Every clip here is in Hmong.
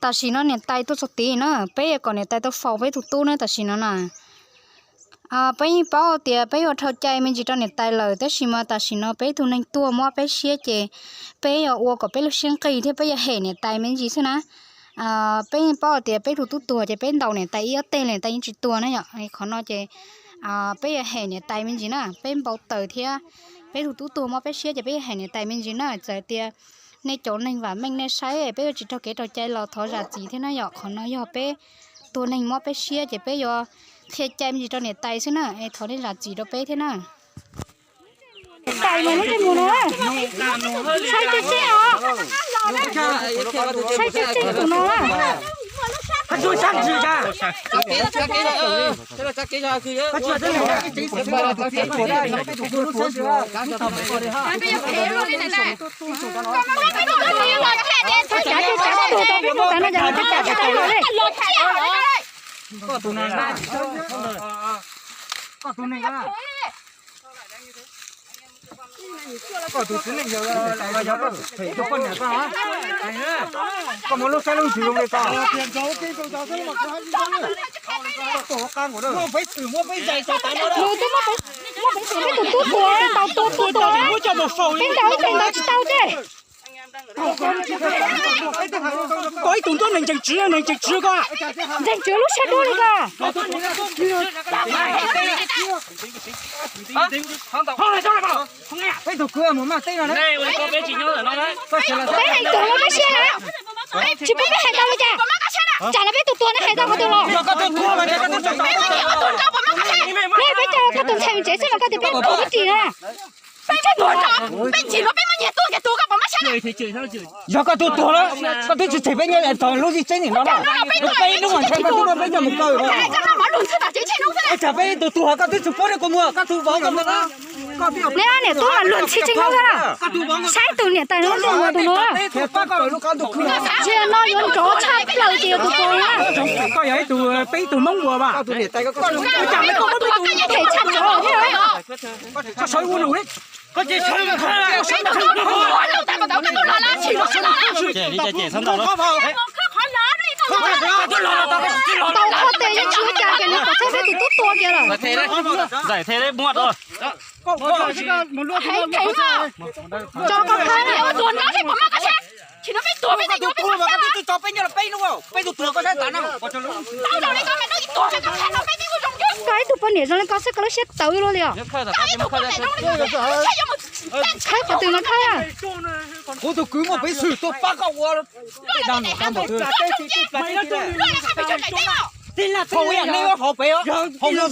Tam sim no niam tais tuaj txog tid na, peb yuav kom niam tais tau faus peb tus tub na tam sim no na. Peb yeej paub tias peb yuav dhau cai me ntsis rau niam tais lawm, tab sis mas tam sim no peb tug neeg tuag mob peb siab ces peb yuav ua kom peb lub siab nqig thiab peb yuav hem niam tais me ntsis xwb na. Peb yeej paub tias peb tug tub tuag ces peb ntaus niam tais ib ob teg niam tais yeej tsis tuag na yom. Qhov no ces peb yuav hem niam tais me ntsis na, peb npau taws thiab peb tug tub tuag mob peb siab ces peb yuav hem niam tais me ntsis na. Txawm tias nej cov neeg vam meej nej saib peb yuav tsis raug kev raug cai los thov zam txim thiab na yom. Qhov no yog peb tuag neeg mob peb siab ces peb yuav qhia cai me ntsis rau niam tais xwb na, es thov nej zam txim rau peb thiab na. Tais mas lub ntsej muag no, saib tseg tseg os, saib tseg tseg tus no. Koj tus txiv neej yawg los yog koj poj niam koj, koj muaj lub saib lub ntsws zoo li koj. Muaj peev xwm muaj peev zais tau tas no. Muaj peev xwm peb tus tub tuag tau tua tua tua, peb ntaus ib teg ntaus tsis tau ces. Koj ib tug ntuab neeg ntseeg tswv, neeg ntseeg tswv koj. Ntseeg tswv lub siab dub li koj. Peb tug kwv mus maj teb no, peb hais tuag los peb siab na, tsis pub peb hais tau li cas. Tsam no peb tus tuag neb hais tau qhov twg los? Peb, peb coj koj tus ntxhais tsev xwb mas koj tias peb tuag peb ris na. Peb tsis tuag, peb tsis tuag, peb muab nyiag tuag kiag tus koj puas mab sab na. Yog koj tus tuag lawm, koj twb tsis tseg peb nyob txog lub zim tseeb nim no na. Peb hnub mas ntshe koj twb muab peb coj mus kaw. Ua cas peb tus tuag koj twb tsis pub rau kuv mus, koj tus vauv koj mus na. Neb niam tub mas luag ntxhi tseem no na. Saib tus niam tais no, tus no. Tsis no yuav nrov tshaj plaws tias tus tuag na. Koj yog ib tug, peb ib tug Hmoob ua mas. Ua cas koj muab peb tus tuag tshaj plaws thiab. Koj sawv ua lus li. Koj ces sawv mus qhov. Tau qhov tes yeej tsis ua cas kiag, nws kom txhob peb tus tub tua kiag lawm. Tso koj qhab. Koj ib tug poj niam zoo li koj xwb koj lub siab tawv luaj li os. Khawb qhov twg no khawb. Kuv tus kwv muaj peev xwm tuaj pab koj ua. Hauv pem, hauv zoo.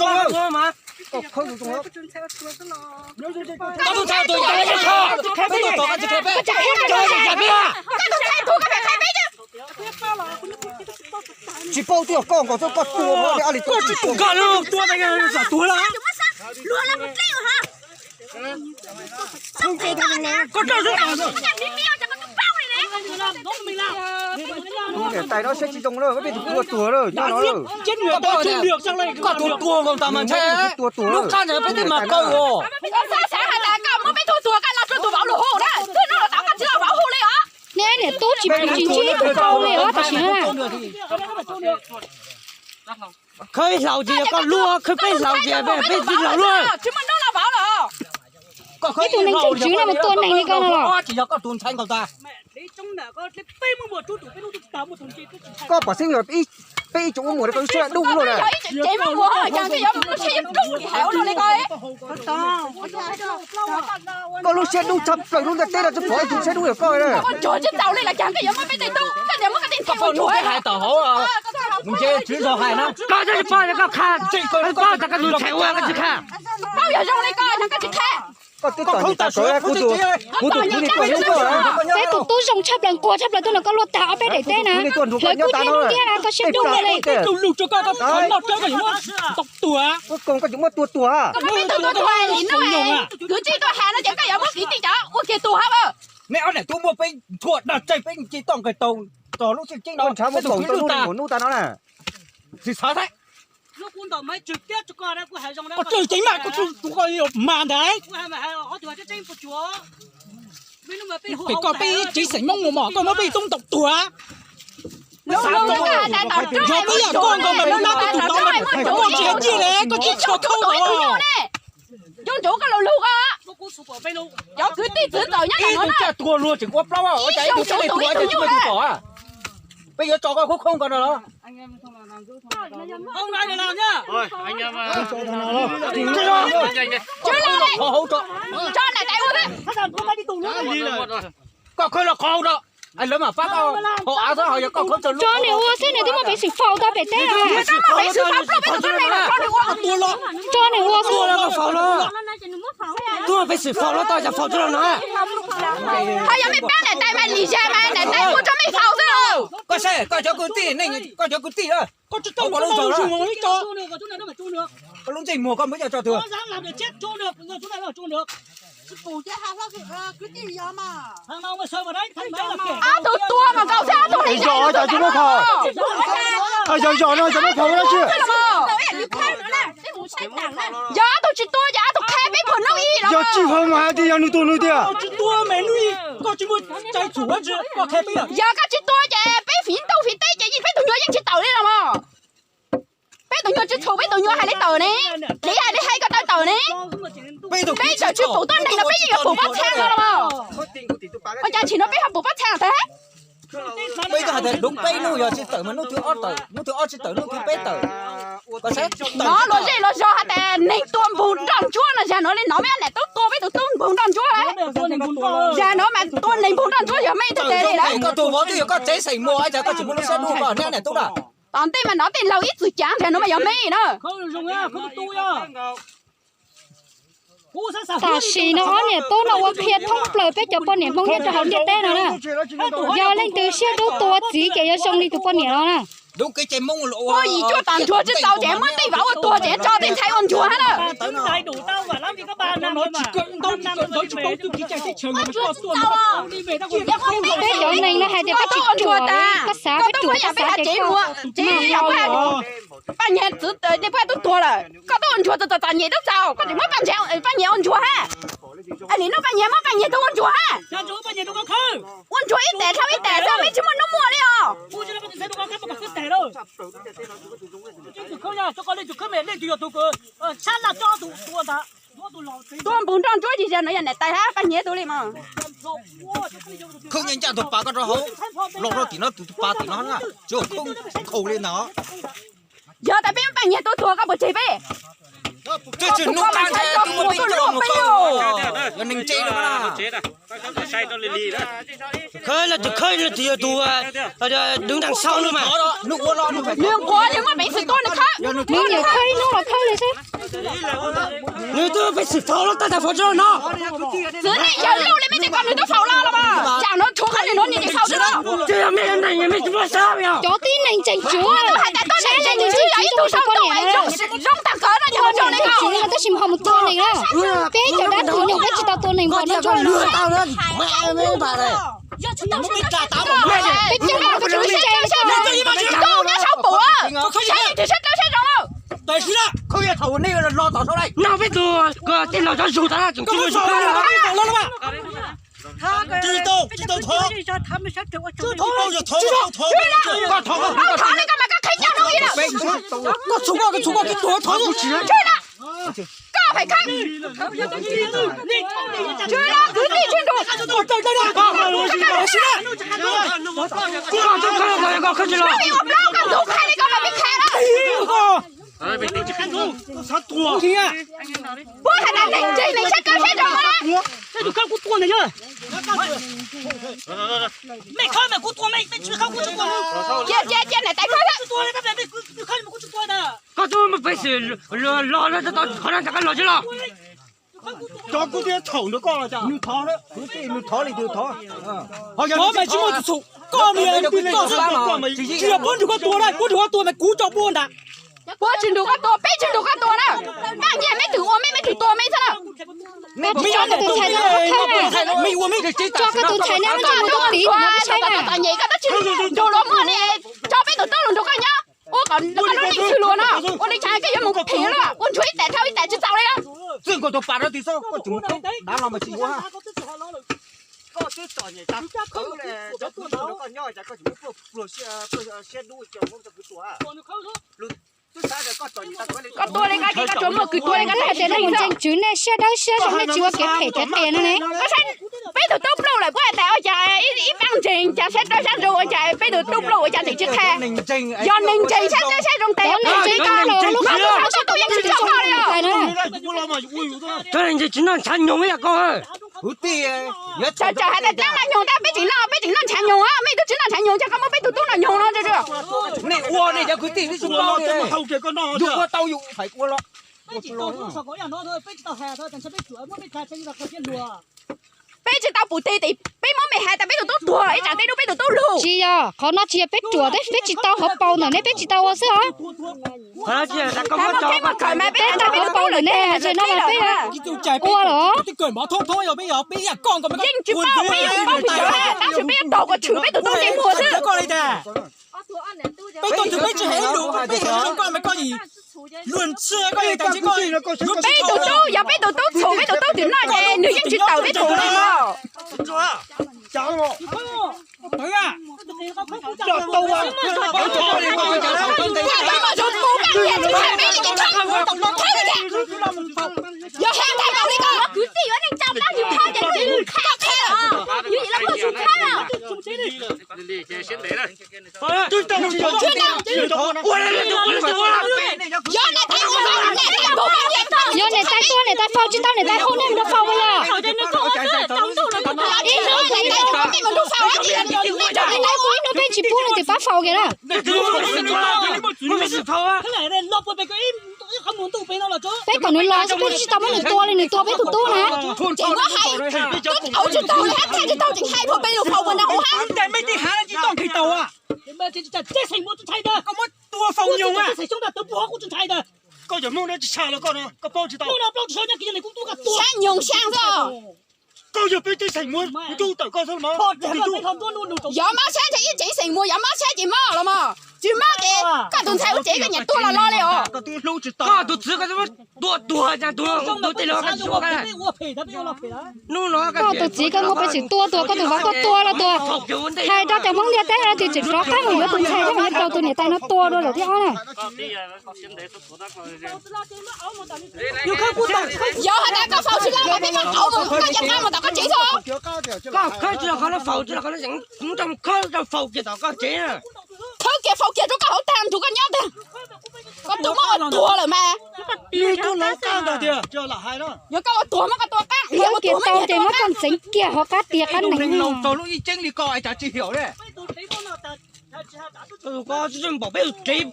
Tsis paub twb yog koj nkaus xwb, koj tua li, koj tua li, koj tua li. Tus niam tais no siab tsis zoo lawm, peb tus tua tuag lawm nyob no lawm. Koj tus tuag nkaus tas mas ntshe lub qab ntawd peb twb mas kaw os. Neb niam tub tsis pub tsis ntsib tus tau li os tam sim no. Khawb ib hlaus ces yog koj luaj, khawb peb hlaus ces peb tsis laus luaj. Ib tug neeg tseem tswv no mas tua neeg li koj no los. Tsis yog koj tus ntxhais nkaus tas. Koj pom xeeb yog peb ib tsoom muam li koj lub siab dub luaj na. Koj lub siab dub tshaj plaws lub ntiaj teb no tsis pom ib tug siab dub yog koj na. Koj tsis pom koj qha, koj tsis qha. Koj twb txom nyem tas kawg, kuv tus, kuv tus kwv ni tuaj hlub koj. Peb tus tub zoo tshaj plaws nquag tshaj plaws tuaj nrog koj luaj tag ob peb daim teb na. Hlawv kub hnyiab hnub thiab na koj siab dub li. Koj tsis muab tua tuag. Nej ob niam tub muaj peb tshuaj dag tsaig peb nce toj nqes tau txog lub sij hawm no. Peb tus kwv hlub tas. Tsis xav thiab. Koj tsis ceev mas koj tsis tus koj mas ntag. Pem koj peb tsev xeem Hmoob mus mos koj muab peb tub ntaus tuag. Yog koj yam koj nkaus mas lub nab tuj tus tod mas koj tsis hais ciaj li, koj tsis tshua khaub nkaus. Cov ntsuav koj lug lug ko, cov kwv tij txwv txawm nyob ntawm no na. Ib tug caj tuag luag tseem ua plaub, ua cas ib tug tsis muaj tus tuag, ib tug tsis muaj tus tom? Peb yuav tso koj khaub khaub nkaus no los? Tso daim tais ua, koj khawb los qhov hauv no, lawv mam pab koj haus av xwb, ho yog koj khawb tso lub. Tso nws ua xwb, nws twb muaj peev xwm faus tau pem teb. Tso nws ua xwb. Twb muaj peev xwm faus los tau, cas faus tsis los no? Ho yog mej pab daim tais mas lim zag mas daim tais ua rau mej faus xwb. Koj saib koj cov kwv tij, koj cov kwv tij, koj lub zaug, koj lub ntsej muag koj muab coj tso twg? Ob tug tuag mas nkaus xwb, ob tug li zog cas tsis muab khaws. Yog zog no cas muab khaws dab tsi? Yog ob tug tsis tuag ces ob tug qheb peb phom noob ib los. Yog tsis hais mas hais tias yog nws tuag nws tiag. Yog koj tsis tuag ces peb fiv ntuj fiv teb ces peb tus nyuag yeej tsis tawm li los mas. Peb tus nyuag tsis txhaum, peb tus nyuag hais li tawm ne, li hais li hais koj tawm tawm ne. Peb tawm tsis pum tuab neeg no peb yeej yuav pum pob txha no los mas. Ua cas tsim no peb ho pum pob txha tag? Peb twb hais tias dub peb hnub, yog tsis tawm mas hnub thib ob tawm, hnub thib ob tsis tawm hnub thib peb tawm. Hnov luag zej luag zog hais tias neeg tua npug nroj ntsuab no, zag nuav li no mej ob niam tub tua peb tus tub npug nroj ntsuab lawm. Zag nuav mas tua neeg npug nroj ntsuab yog mej tag teg li lawm. Koj tus vauv twb yog koj tsev xeem muag, cas koj tsis muaj lub siab hlub koj niam tub na? Tom ntej mas nov tej laug ib txwm cav, zag nuav mas yog mej na. Tam sim no ob niam tub no ua qhia thoob plaws peb cov poj niam Hmoob nyob rau hauv ntiaj teb no na. Yog leej twg siab dub tua txiv ces yuav zoo li tus poj niam no na. Puab yim cuaj tom ntsuag tsis txaus ces muab tej vauv ua tuag ces tso tej ntxhais ua ntsuag hab na. Peb cov neeg no hais tias peb tsis ruam, koj xav peb ruam koj xav ces koj mag hlo. Paj Nyiag txwv puab tub tuag lawm, koj tub ua ntsuag txom txom nyem tub txaus, koj tseem muab Paj Nyiag ua ntsuag hab. Nim no Paj Nyiag muab Paj Nyiag tug ua ntsuag hab. Ua ntsuag ib tes dhau ib tes xwb, mej tsis muaj hnub muaj li os. Tua npug nroj ntsuab tsis zag no yog niam tais hab Paj Nyiag tug li mas. Khwb nyiaj ncaj tug pas koj rau hauv, los rau tim no tus pas tim no na, tsis khwb nkhaus li ntag. Yog tas peb muab Paj Nyiag tub tuag koj puas tseg peb? Twb tsis hnub qab ntshai twb muab peb coj mus khawb, yog neeg ntse no na. Khawb los tus khawb los tus yog tus đứng đằng sau no mas. Nws nquag, nws muaj peev xwm tuag nws khawb. Nws niam khawb ib hnub los khawb li xwb. Nws twb peev xwm faus los tau tas faus tsis los no. Txwv nej yawg lauj li mej tsis kom nws twb faus los los mas. Tsam no tshuav qhov nws nuav nws tsis faus tsis los. Cov tib neeg tseem tswv, saib leej twg tsis tshua tus poj niam no. Zoo tag kawg no yog zoo li ko, tab sis mas ho mus tua neeg na. Peb cov dab phim nyuj peb tsis tau tua neeg npaum no. Peb coob, peb tsis ua ntse li ko. Koj nyob saum pum, saib leej twg saib dawb saib zoo. No peb tus ko tej laus cov zug tas na, tseem tsis ua zug. Koj thov li ko mas koj qhia nyob no ib na. Koj txhum koj, koj txhum koj, koj tuag thov kuv tsis. Koj hais khawb. Tsis kwv tij tsis nrug. Ua plaub koj ntug qhia li ko mas peb qhia na. Puab hais tias neeg ntse neeg saib dawb saib zoo na. Cia, cia, cia niam tais khawb xwb. Koj twb muaj peev xwm los los tau qhov no tas koj los tsis los. Cov kuv twb thaum nrog koj los cas? Nws thov, kwv tij nws thov li nws thov. Thov mas tsis muaj tus txhum, koj mas yog koj xwb, koj mas tsis yog puab nrug koj tua na, puab nrug koj tua mas kuv tso puab ntag. Puab tsis nrug koj tua, peb tsis nrug koj tua na. Paj Nyiag meb twb ua mej, mej twb tua mej xwb na. Mej ua mej, mej ua mej, tso koj tus ntxhais neb muab ntsaj nrog peb saib na. Txom nyem koj twb tsis nrug luag muag li, tso peb tus tub lug nrug koj nyob. Ua kom koj lub neej tshwm luag no, ua li cas koj yuav mus phem luaj, ua ntsuag ib tes dhau ib tes tsis txaus li os. Txwj nkaus tus pas rau tim xwb, koj tseem mus dav los mas tsis ua. Koj twb txom nyem tag, koj nyob cas koj tsis muab pluag siab dub coj Hmoob coj kwv tua? Koj tua li koj ces koj tsuas muaj kwv tua li koj hais tias nej mus ntseeg tswv nej siab dawb siab zoo nej tsis ua kev phem kev qias no ne. Peb tus tub pluag lawm puas hais tias ua cas ib pab ntseeg cas siab dawb siab zoo ua cas peb tus tub pluag ua cas tseem tsis qhia. Yog neeg ntseeg siab dawb siab zoo tes, neeg ntseeg koj los lub qhov muag koj tub yeej tsis txawj koj li os. Tsis noj ntshav nyoog ib yam koj. Txawm txawm hais tias dab noj nyoog tab peb tseem noj, peb tseem noj ntshav nyoog, mej twb tsis noj ntshav nyoog cas koj muab peb tus tub noj nyoog no. Nej ua nej cov kwv tij twb tsis paub li, yus ua tau yus feem ua los. Peb tsis tau pum teg, peb muab mej hais tias peb tus tub tuag ib tsam tej lub peb tus tub lug. Tsis yog, qhov no tsis yog peb ruam thiab peb tsis tau hauv paus ntawm nej peb tsis tau ua xwb os. Peb tau hauv paus ntawm nej hais tias no mas peb ua los. Yeej tsis paub, peb yuav paub pes tsawg, tab sis peb yuav tos kom tshwm peb tus tub ntsej muag xwb. Peb tus tub, yog peb tus tub txhum peb tus tub twm noj ces nws yeej tsis tawm peb txhum li os. Yog hais tias kwv tij yuav neej tsa pab yus qhia ces koj qhia os, yus nim los muaj tsum qhia os. Yog niam tais tuag niam tais faus tsis tau niam tais hu nej mus faus yog. Ib hnub ib hnub peb tsis pub leej twg pab faus kiag na. Peb kom nws los xwb peb tsis tau muab nws tua li, nws tua peb tus tub na. Ces muab hais, tub tau tsis tau li hab, tag tsis tau tseem hais pom peb lus faus ua na ua hab. Koj muab tua faus nyoog a. Koj cov Hmoob no tsis tshaj los koj no, koj paub tsis tau. Sab nyoog sab xwb. Koj yog peb tib xeem muab ntuj tawm koj xwb los mas. Yog mob sab ces ib tsev xeem muas, yog mob sab ces mob los mas. Tsis mob ces koj tus ntxhais ua tsev koj nyiam tua los los li os. Koj tus txwv koj tua tuag cas tus tus tej los koj tsis ua. Hnub no koj tus txiv koj muab peb tseem tua tuag, koj tus vauv koj tua los tuag. Hais rau cov Hmoob ntiaj teb no tias tseem rov qab mus yuav tus ntxhais thiab mus yuav tau tus niam tais no tua dua zaum thib ob na. Yog hais tias koj faus tsis tau mas peb mam qauv mus, koj cia li mus tom koj tsev xwb. Koj khawb tsis tau qhov no faus tsis tau qhov no, kuv rau khawb rau faus kiag tom koj tsev. Khawb kiag faus kiag rau koj hauv tag nrho koj nyob tag. Koj tus muab ua tuag lawm mas. Yog koj ua tuag muab koj tua qab, yog ua tuag muab tau ces muab koj ntxeev kiag hauv qab tiag qab nees. Lub ib ceeb li koj cas tsis xyaum li. Peb tus tsev,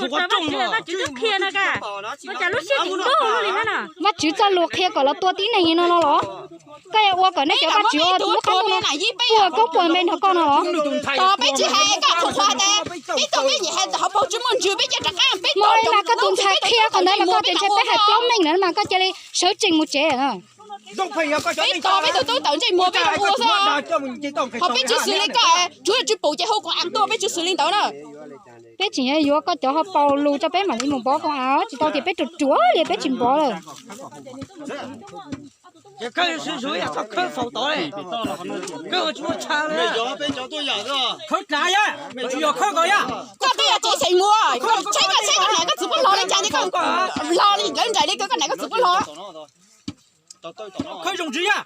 ua cas lub siab tseem loj li na. Vajtswv txoj lus qhia kom los tua tib neeg no no los? Koj yuav ua kom nej cov vajtswv lub qab no puas koob puas npe nrog koj no los? Tos peb tsis hais koj qhuas qhuas tas, peb tuaj peb nyiam hais hauv paus tsis muaj ntsws peb cia rov qab peb tos mas koj tus ntxhais qhia qhov ntawd mas koj tias ntshe peb hais plaub meej ntawd mas koj cia li sawv tsees mus tsev. Peb tos peb tus tub tawm ntsej muag peb ua xwb. Qhov peb tsis xws li koj, tsuav tsis pum ces hu koom av tuaj, peb tsis xws li ntawd na. Peb tseem yuav yuav koj cov hauv paus lus tso peb mam li mus npov koom av, tsis tau tias peb ruam ruam li peb tsis npov lawm. Ces khawb yuav swv zuv yam koj khawb faus tod li, khawb ua tsis muaj chaw li. Khawb tsav yam, tsis yog khawb nkaus yam. Koj twb yog tsev xeem muas, koj tsheb koj tsheb koj niam koj txiv puab hlo li cas ces koj hlo li, nkawd nraim li koj niam koj txiv puab hlo. Khawb zoo ntsis yam,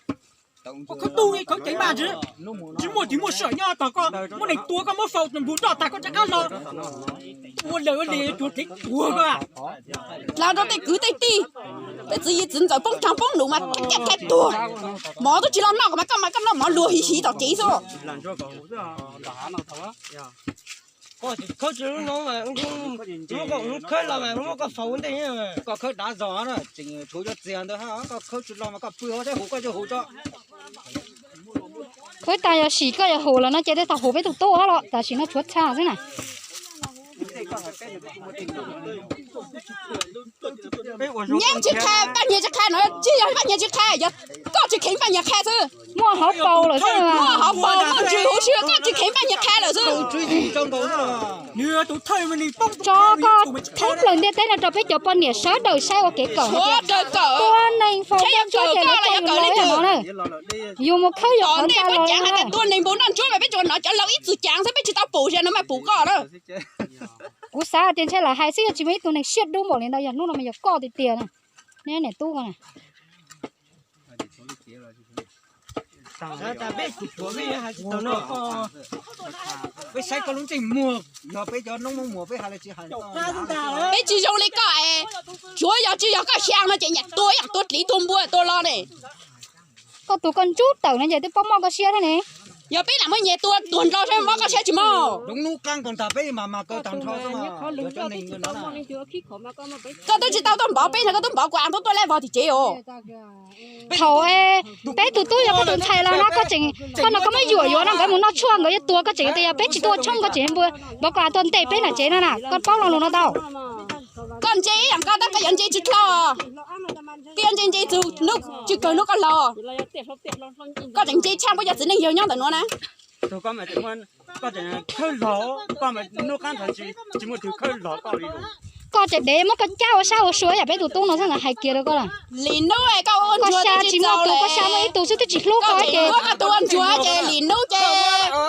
khawb tug khawb ceev mas ntsis, tsis muaj tsis muaj sij hawm nyob tos koj muab neeg tua koj muab faus mus nroj tag koj rov qab hlo. Ua lawm ua li tsuav kev tuag koj. Hla rau tej kwv tej tij, tej txiv yi txiv ntxawm poob rag poob num mas caj thaiv tuag. Mov twb tsis los noj mas koj mas koj noj mov luag hiv hiv tom kev xwb. Koj tsis khawb tsis lub no mas, koj khawb los mas muab koj faus ua ntej. Koj khawb dav zog na, tseem tshuav cov txiag ntawd hab, koj khawb tsis los mas koj pw hauv thiab hu koj coj hu tso. Khawb tas yog sim koj yuav hu los no ces tej tau hu peb tus tub los tam sim no tshuav txha xwb na. Nyiaj tsis qha, Paj Nyiag tsis qha no, tsis yog Paj Nyiag tsis qha, yog koj tsis kheev Paj Nyiag qha xwb. Muaj hauv paus lawm xwb. Muaj hauv paus, muaj ntsws huv si, koj tsis kheev Paj Nyiag qha lawm xwb. Tso koj thoob plaws ntiaj teb no rau peb cov poj niam sawv daws saib ua kev kawm hais tias tua neeg faus nplooj ntsuab ces lawv coj yus los ib yam no na. Yus mus khawb yus qhov ntxa los na. Tua neeg npau noj ntsuab mas peb tsuas hnov cov laus ib txwm cav xwb, peb tsis tau pum, zaum no mas pum koj na. Kuv xav hais tias ntshe lawv hais xwb, yog tsis muaj ib tug neeg siab dub npaum li ntawd, yog hnub no mas yog koj tiag tiag na. Neb niam tub ko na. Peb saib koj lub ntsej muag, yog peb cov noob muag peb hais li tsis hais. Peb tsis zoo li koj es, tsuav yog tsis yog koj xyaa no ces nyias tua ib yam tua dliv tua npua tua lo ne. Koj tus koj ntsub tawm no ces twb paub mob koj siab thiab ne. Yog peb lam muab nyias tua tuag nrho saib mob koj siab tsis mob. Lub hnub qab nkaus ntag peb mas mas koj tag nrho. Koj twb tsis tau tuaj npov peb no, koj twb npov kuv a tub tuaj lej vog tim tsev os. Thaum peb tus tub yog koj tus ntxhais los no koj tseem, koj no koj muab yuam yuav no nkawd mus noj tshuaj nkawd yuav tua koj tseem tias yog peb tsis tuaj tshoob koj tseem npua, npov koj tuaj ntes peb nram tsev no na, koj paub lo lus no tau. Koj ntse ib yam nkaus tab koj yuav ntse tsis dlhau. Koj yuav ntse ntse txug hnub tsis kawg hnub koj laus. Koj tseem ntse tshaj puab cov txiv neej yawg nyob ntawm nuav na. Koj tseem khawb laug, koj mas hnub qab ntawd tsis muaj tus khawb laug koj li. Koj tseem dev muab koj cab ua sab ua sua yam peb tus tub no xwb ntawd hais kiag rau koj lawm. Lim nub koj ua ntsuag xya tsis muaj tus, koj xya muaj ib tug xwb twb tsis hlub koj ces. Koj ua ntsuag ces lim nub ces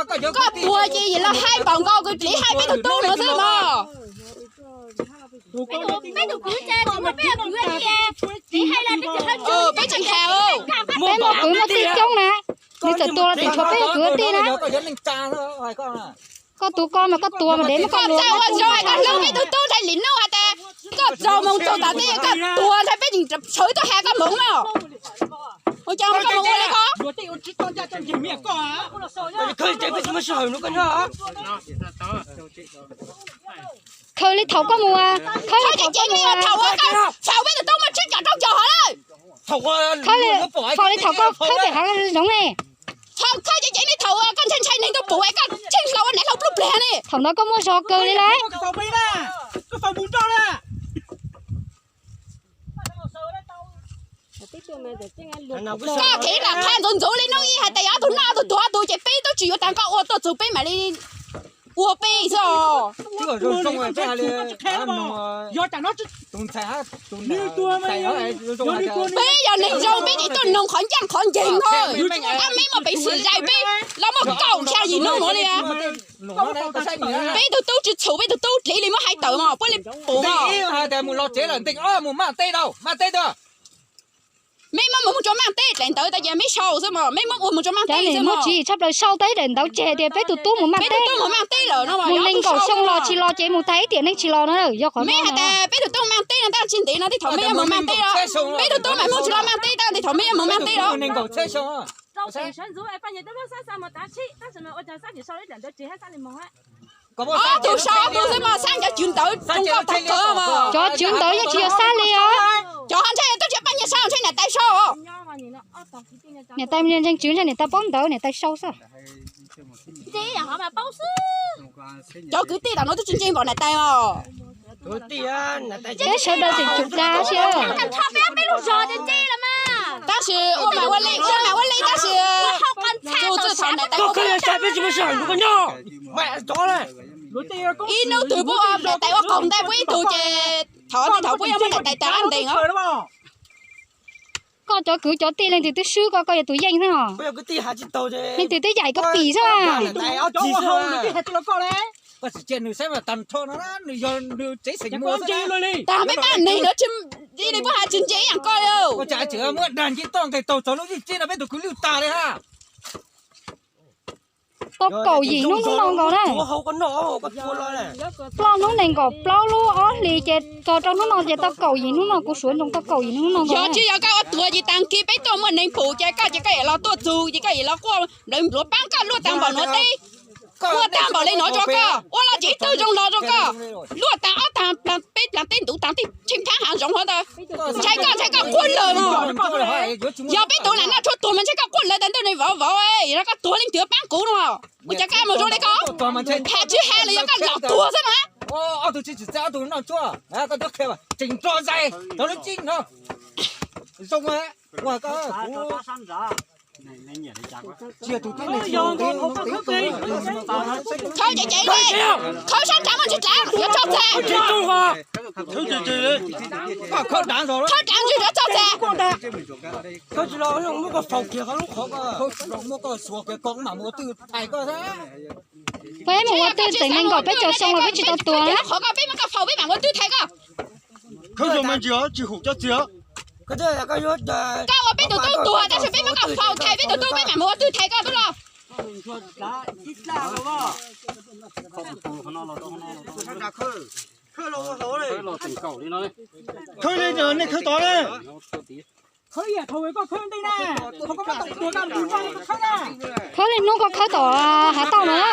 koj tuag ces yim los hais npaum nkaus kws dliv hais peb tus tub no xwb mog. Peb tus kwv ces tsis muaj peb kwv li, peb tseem hais, peb muaj kwv muaj tij coob na, nws txawm tuag los tseem tshuav peb kwv tij na. Koj tus ko mas koj tuag mas dev muab koj luag. Koj txawj ua zoo koj hlub peb tus tub ntshai lim nub has tas koj txaus moog txaus tas tej koj tuag ntshai peb tseem sawv tuaj has koj moog no. Ua cas koj moog ua li ko? Khaws li thaum koj mus, khaws li thaum koj mus, thaum peb tus tub muaj tsib caug rau caug hov lawm. Khaws li, faus li thaum koj khawb pem hav zoov ne. Thaum khaws ces ceev li thaum koj ntshai ntshai neeg tuaj pum es koj tsheej hlau ua nam hlau pluj plig ne. Thaum ntawd koj muaj zog kawg li lauj. Koj kheev lam qha ntxuv ntxuv li hnub ib hais tias yog ob tug noj ob tug tuag ob tug ces peb twb tsis yuav tas koj ua tuaj txug peb mam li ua peb xwb os. Peb yog neeg zoo peb tsis tuaj noog qhov ncaj qhov nceeg no. Ab, meb muaj peev xwm zais peb los muaj kaum xya yim hnub nuav li. Peb tug tub tsis txhum, peb tug tub dliv li muab hais tawm mog, puab li pum mog. Mus los tsev lawm ntees ob mus maj teb rau maj teb tuaj. Meb muab mus mus tsuas maj teb dlaim ntawd tas ces meb sau xwb mog, meb muab ua mus tsuas maj teb xwb mog. Muaj tswv yim tshaj plaws sau tau ib daim ntawv tseg tias peb tug tub mus maj teb, mus nees nkaum xyoo los tsis los ces mus tag ib tiam neej tsis los na, yog qhov no. Meb hais tas peb tug tub maj teb no tab tsis ntev no tej thaum meb yuav mus maj teb os. Peb tug tub mas muaj tsis los maj teb tab tej thaum meb yuav mus maj teb os. Ob tug sau ob tug xwb mog, xab cov cwv ntawv zoo nkauj tag kawg mog. Cov cwv ntawv yeej tsis yog xab li os. Cov ho ntshai twb tsis yog Paj Nyiag sau, ntshai niam tais sau. Niam tais ntseeg tswv ntshai niam tais paub ntawv niam tais sau xwb. Cov kwv tij tam nuav twb tsis ntseeg npaum niam tais os. Peb sawv daws tseem tsum dag si. Tab sis ua mas ua li, ua mas ua li tab sis txuj txwj thov niam tais. Ib hnub twg puab ua niam tais ua qaug ntais puab ib tug ces thaum tej thaum puab yuav muab niam tais tas qab ntees os. Koj cov kwv cov tij leej twg twb swb koj, koj yog tus yeej xwb os. Leej twg twb yaim koj pim xwb. Tas peb pab neeg no tsis li puab has tsis ntse ib yam koj li. Tau kaum yim hnub hnub no nkaus na. Ploj hnub nees nkaum plaub lub ob hlis ces txog rau hnub no ces tau kaum yim hnub no, kuv suav ntsoov tau kaum yim hnub no nkaus. Yog tsis yog koj ua tuag ces tag kis peb tuaj muaj neeg pum ces koj ces koj yuav los tuaj txug ces koj yuav los quaj nplawv npluav paab koj luaj tag npaum nuav teb. Ua tag npaum li no rua koj, ua los tsev twg zoo los rua koj. Luaj tag ob tag peb plag teb ntuv tag tej tsheej phaab haav zoov hov ntawd. Ntshai koj, ntshai koj quaj lawm mog. Yog peb tug lam noj tshuaj tuag mas ntshai koj quaj lawm tas ntuj ne vauv vauv, yog koj tuag leej twg paab kuv no. Ua cas koj mus zoo li ko? Has tsis has los yog koj los tuag xwb mas. Ob tug tsis txawj ob tug noj tshuaj, koj twb qhia tseem nrog zais rau lub cib no. Zoo ua koj kuv tsis yog tus tib neeg. Khawb ceev ceev li, khawb sab nrad muaj ntsis dlav yuav tso txhais. Khawb dlav ntsis yuav tso txhais. Peb mus ua twj tseem nees nkaum peb caug xyoo los peb tsis tau tuag na. Qhov koj peb muab koj faus peb mam ua twj thaiv koj. Khawb zoo mas ntsis os, tsis hum cov txiag. Koj ua peb tus tub tuag tab sis peb muab koj faus thaiv peb tus tub peb mam mus ua twj thaiv koj tub los. Khawb li nej khawb tod na. Khawb li hnub koj khawb tom hav tauj no na.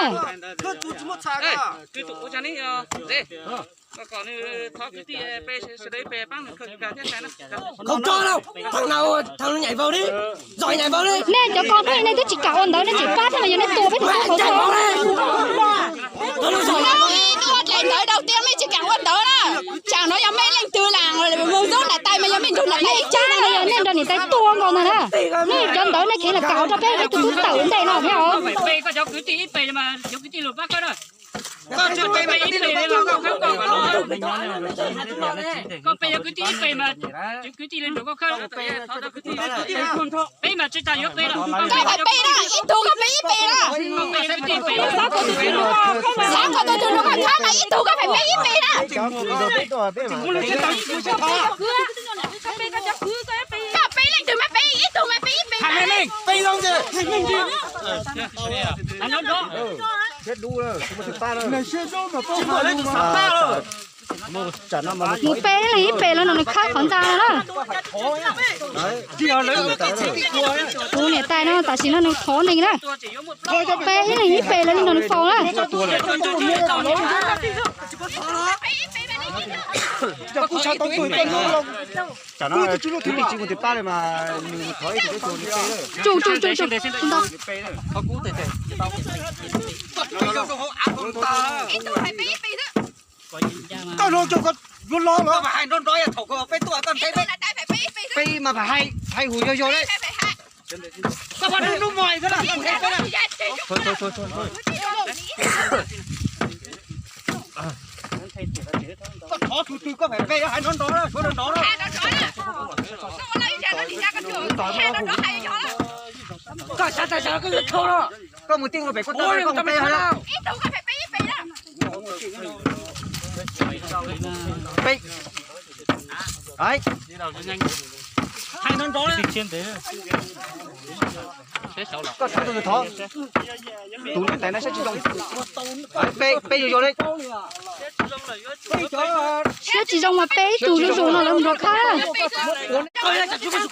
Nej cov ko nej twb tsis kam ua ntawd nej tsis pab thiab mas yog nej tua peb tus tub. Ntawd rau tias nej tsis kam ua ntawd na. Tsam no yog mej leej twg las mus zub nram tais mas yog mej nrug nram tais ib tsam no yog nej nrog niam tais tua nkaus ntag na. Nej cov ntawd nej khiav los kam ua rau peb peb tus tub tawm ntej no thiab os. Koj pe yog kwv tij ib pe mas, kwv tij li nrog koj khawb. Peb mas tsis tas yuav pe los. Koj pe na, ib tug koj pe ib pe na. Xav kom tus twg nrog koj khawb mas ib tug koj pe ib pe na. Koj pe leej twg mas pe ib tug mas pe ib pe na. Mus pe leej ib pe los nws khawb qhov ntxa no na. Kuv niam tais no tam sim no nws thov neeg na. Pe ib leeg ib pe los nws faus na. Tsum tsum tsum tsum. Koj los cov koj yuav los los. Peb mas hais hais hum yog yog li. Koj thov tus twg koj hais pe, hais nrov nrov na, suav nrov nrov na. Koj xav tag xav koj yuav thau no. Koj mus tij ua pem koj tau koj mus pe hais. Pe. Hais nrov nrov na. Koj thov tus twg thov. Tus niam tais no saib tsis zoo. Pe, pe yog yog li. Saib tsis zoo mas pe ib tug zuj zus no lawv mus nrog khawb. Ib tug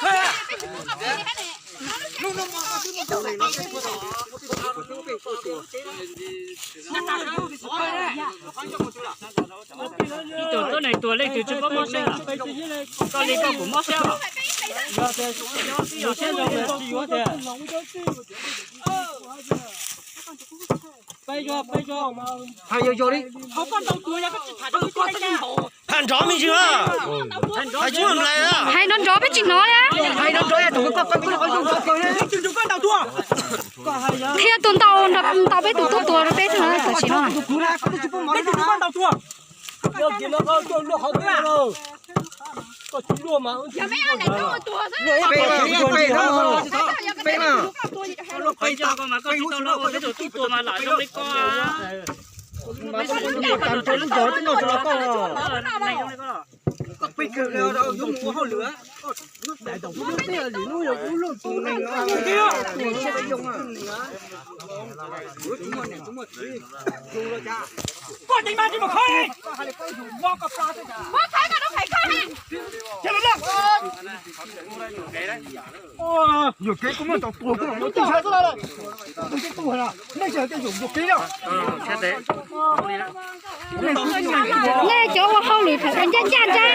tuab neeg tuag leej twg tsis paub mob siab. Koj li koj kuj mob siab os. Hais yog yog li. Hais nrov me ntsis. Hais nrov nrov peb tsis hnov li. Hais nrov nrov. Qhia tus ntaus ntaus peb tus tub tuag rau peb thiab na tam sim no. Koj ceev mas tsis mus khawb li. Yuam kev kuv muaj tau tuag kuv los muaj tij sab xwb lawm. Nej cov ua hauj lwm thaum ua ncaj ncaj ntag.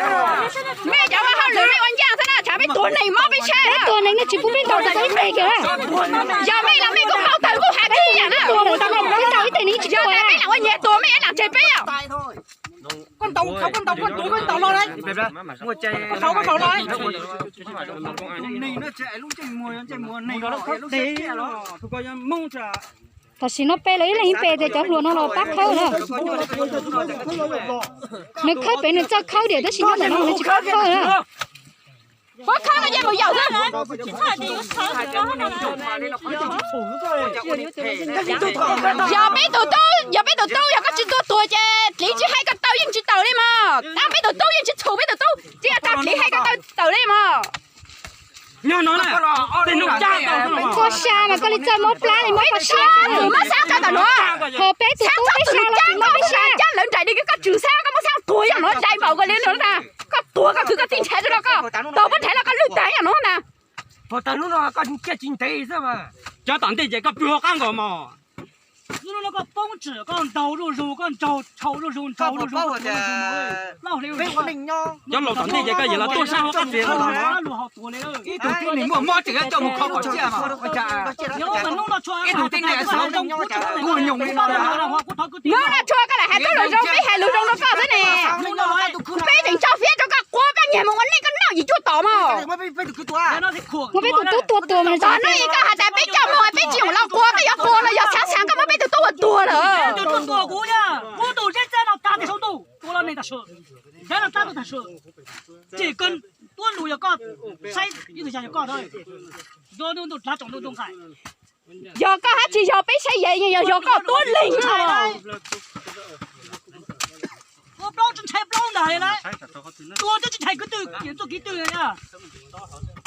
Nej cov ua hauj lwm nej ua ncaj xwb na, tshav peb tuag neeg mob peb sab. Peb tuag neeg nej tsis pub peb ntaus tau ib teg kiag na. Yog mej los mej kuj paub tawm kuj has tib yam na. Tuag lawm tau no peb ntaus ib teg neeg tsis tuag na. Mej lam ua nyias tuag mej lam tseg peb os. Ntaus, thaum koj ntaus koj tuav koj ntaus los na. Koj thaum koj ntaus los. Tam sim no peb los ib leeg ib pem tias cov hluas no los pab khawb na. Nws khawb pem nws txawj khawb diam tab sis nyob ntawm no nws tsis pab khawb na. Pab khawb no yeej mus yaum xwb. Yog peb tus tub, yog peb tus tub yog koj tsis tuaj tuag ces dliv tsis hais koj tawm yeej tsis tawm li mog. Tab peb tus tub yeej tsis txhum peb tus tub, tsis yog koj dliv hais koj tawm tawm li mog. Koj xya mas koj li txawj mob plab li mob koj xya. Ho peb tus tub peb xya los tsis mob peb xya. Cab lawv nraim li koj tswm xab koj muab xab tuag yog no dai npaum koj li no na. Koj tuag koj khwv koj tij nrhav rau koj, tuag muab nrhav los koj lwj tag yog no na. Cov tom ntej ces koj pw hauv qab nkaus mog. Koj poob tsim koj ntaus zuj zus, koj ntaus tshau zuj zus, ntaus zuj zus, ntaus zuj zus. Cov laus tom ntej ces koj yeej los tuaj saib hauv qab tsev. Ib tug tib neeg muaj mob tseem coj mus kho kom tsiaj mas ua cas, ib tug tib neeg xwb kuj nyoos li no. Hnub no tshua koj lam hais koj lus zoo, peb hais lus zoo rau koj xwb ne. Peb tseem tso fiab rau koj quav koj nyiag mus ua neej koj noj yim cuaj tom mog. Muab peb tus tub tua tuag mas. Txog hnub koj hais tias peb coj mus peb tsis mus los quav, koj yuav quav los yog xav xav koj muab peb tus tub ua tuag lawm. Yog koj hab tsis yog peb saib yeej yog koj tuab leeg. Tua plaub tsis ntshai plaub ntag li na. Tua twb tsis ntshai kwv tw, txuj kev twg na.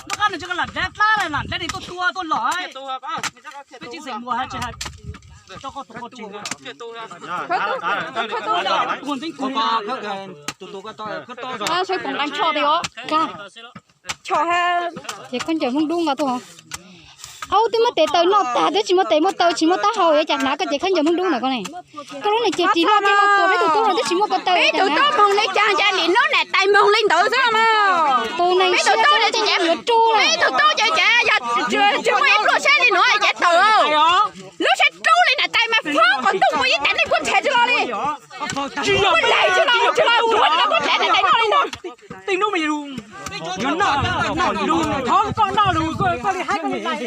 Nub qab nws tsis lam dlav dlab lam dlav li tuaj tua tuaj lom. Peb tsis xeem muas hais tsis hais, tso koj tus koj tsis. Saib poom nqees tsho tias os. Ces khaub ncaws Hmoob Dub nqa tuaj. Aub, twb muab tes taw noj tag twb tsis muaj tes muaj taw tsis muaj taub hau yuav cas hnav koj ces khaub ncaws Hmoob Dub ntawm koj ne. Koj lub niag ces ris loj thiab no tua peb tus tub no twb tsis muaj ko taw. Peb tus tub moog li cas ncav lim nub nam tais moog li ntawd xwb los mas. Tus neeg siab dub ces yuav rub lawm. Peb tus tub ces ces yog tsis muaj ib pluaj siab li nuav ces tawm. Lub siab dub li nam tais mas foob qhov ntuj muaj ib tag neeg puab nrhav tsis los li. Tsis muaj leej tsis los tsis los tuag li no puab nrhav nam tais noj li ntawd. Tej nub mas yus noj lus, thov koj noj lus, koj li hab koj li tais.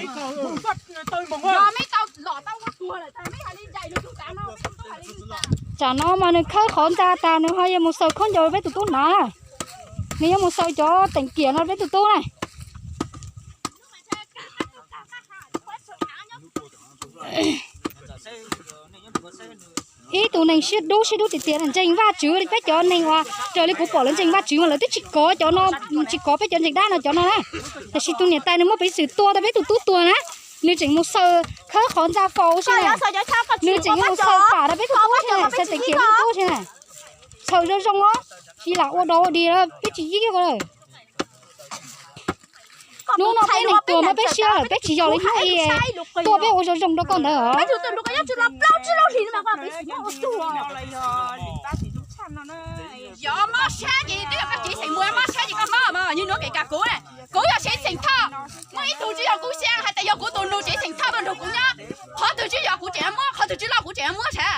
Tsam no mas nws khawb qhov ntxa tas nws ho yuav mus xaws khaub ncaws peb tus tub hnav. Nws yuav mus xaws cov teem kiam no peb tus tub na. Ib tug neeg siab dub siab dub tiag tiag ntseeg Vajtswv li peb cov neeg uas raws li kuv pom lawv ntseeg Vajtswv mas lawv twb tsis kov cov no, tsis kov peb cov ntseeg dab no cov no na. Tiam sis tus niam tais nws muaj peev xwm tua tau peb tus tub tuag na, nws tseem mus xaws khawb qhov ntxa faus xwb na. Nws tseem mus xaws pam rau peb tus tub xwb na, xaws teem kiam peb tus tub xwb na. Xaws zoo zoo os, tsis lam ua dog ua dig peb tsis yig ko lawm. Hnub no peb neeg tuag muab peb siab lawm, peb tsis yog li hnub i tuaj peb ua zoo zoo rau koj ntawd. Yog mob siab ces twb yog koj tsev xeem muas mob siab ces koj mob mas, yog nuav kev kag kuv, kuv yog tsev xeem Thoj, muaj ib tug tsis yog kuv xyab hais tias yog kuv tus nus tsev xeem Thoj tuaj nrug kuv nyob, qhov twg tsis yog kuv tseem muab, qhov twg tsis loj kuv tseem muab sav.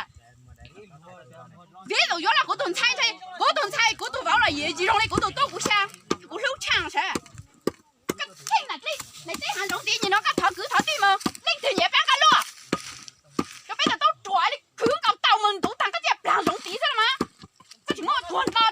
Vim tus yuav los kuv tus ntxhais, kuv tus ntxhais kuv tus vauv los yim tsis zoo li kuv tus tub kuv xyab, kuv hlub tshaj sav. Koj kheej na, nais teb hav zoov tid nim no koj thov kwv thov tij mus, leej twg nyiam pab koj luaj? Cov peb tug tub ruam li khwv nkaus tau mus ntuv tag koj thiaj plag zoov tid xwb los mas. Koj tsis muab tuag nto.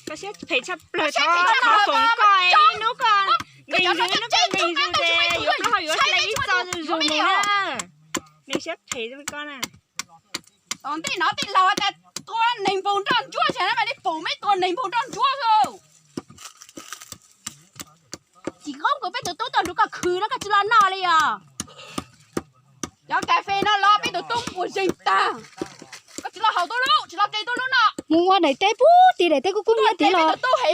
Koj siab phem tshaj plaws, thov foom koj, hnub koj nkeeg zoo, hnub koj nkeeg zoo ces yuav plaub hau yuav hle ib txoj zoo na. Neeg siab phem koj na. Tom ntej no tij laug tas tua neeg npaug nroj ntsuab xwb na, mas li pum meb tua neeg npaug nroj ntsuab xwb. Tsis qoob kuv peb tus tub tuaj nrug koj khwv no koj tsis los noj li os. Cov kas fes no los peb tus tub ua zeeg tag. Koj tsis los haus tuaj lub, tsis los tes tuaj lub noj. Mus ua daim teb pub tim daim teb kub kub nyiab tid los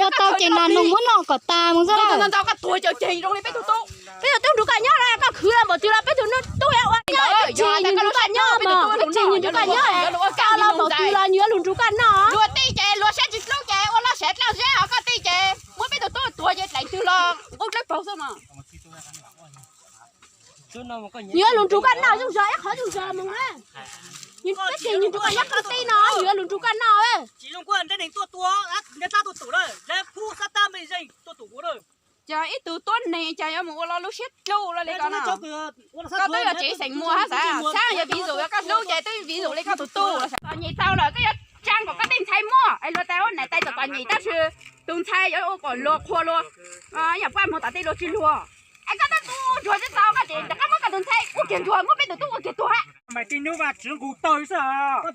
ua tau ces nas noog muab noj kom tas mus xwb. Ntau koj tuag cawm ceg zoo li peb tus tub. Peb tus tub nrug koj nyob no koj khwv los npaum twg los peb tus tub yuav ua nyob, ceg nrug koj nyob mas, ceg nrug koj nyob, koj los npaum twg los nws yuav lug nrug koj noj. Luag tij ces luag siab tsis hlub ces ua loj siab dlawb zeb, ho koj tij ces muab peb tus tub Ua ces dleev twg los nqub dlawb paug xwb mas. Yuav lus nrug koj noj zuj zog ib qhov zuj zog mus na. Tab sis nws nrug koj nyob kwv tij no yuav lus nrug koj noj. Ces ib tug tuab neeg ces yuav mus ua lo lub siab dlub lo li ko no. Koj twb yuav tsev xeem muag hab xav, xav yog vis zus yog koj hlub ces twb vis zus li koj tus tub. Tos nyem tau lawm koj yuav tsaa kom koj tej ntxhais muaj es luag tas ua niam tais txom txom nyem tab sis tus ntxhais yuav ua kom luag qhuas luag, yam paj muag tom tej luag tsis luag. Es koj tab tus ntsuag tsis tau koj ces rov qab muab koj tus ntxhais ua kiag ntsuag, muab peb tus tub ua kiag tuag hab. Mas tij nub Vaj Tswv nqus tawg xwb. Vaj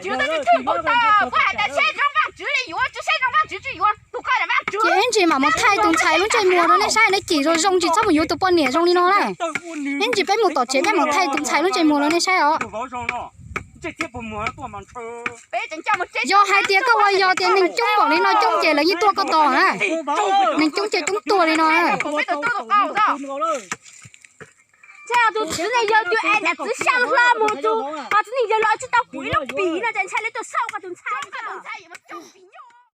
Tswv twb tsis tshwj nqus tawg, koj hais tias saib zoo Vaj Tswv li yuav, tsis saib zoo Vaj Tswv tsis yuav, tus koj yog Vaj Tswv. Ces ib ntsis mam mus thaij tus ntxhais lub ntsej muag rau nej saib, nej cim zoo zoo tsis txhob mus yuav tus poj niam zoo li no na. Ib ntsis peb mus tom tsev peb mus thaij tus ntxhais lub ntsej muag rau nej saib os. Yog hais tias koj ua yog tias neeg coob npaum li no coob ces lawv yeej tuaj koj tos na. Neeg coob ces coob tuag li no. Ntshai tus txiv neej yawg twb es niam txiv sab hlo mus tus, ho txiv neej yawg los tsis tau kuv ib lub pim no ces ntshai lawv tuaj xauj koj tus ntxhais.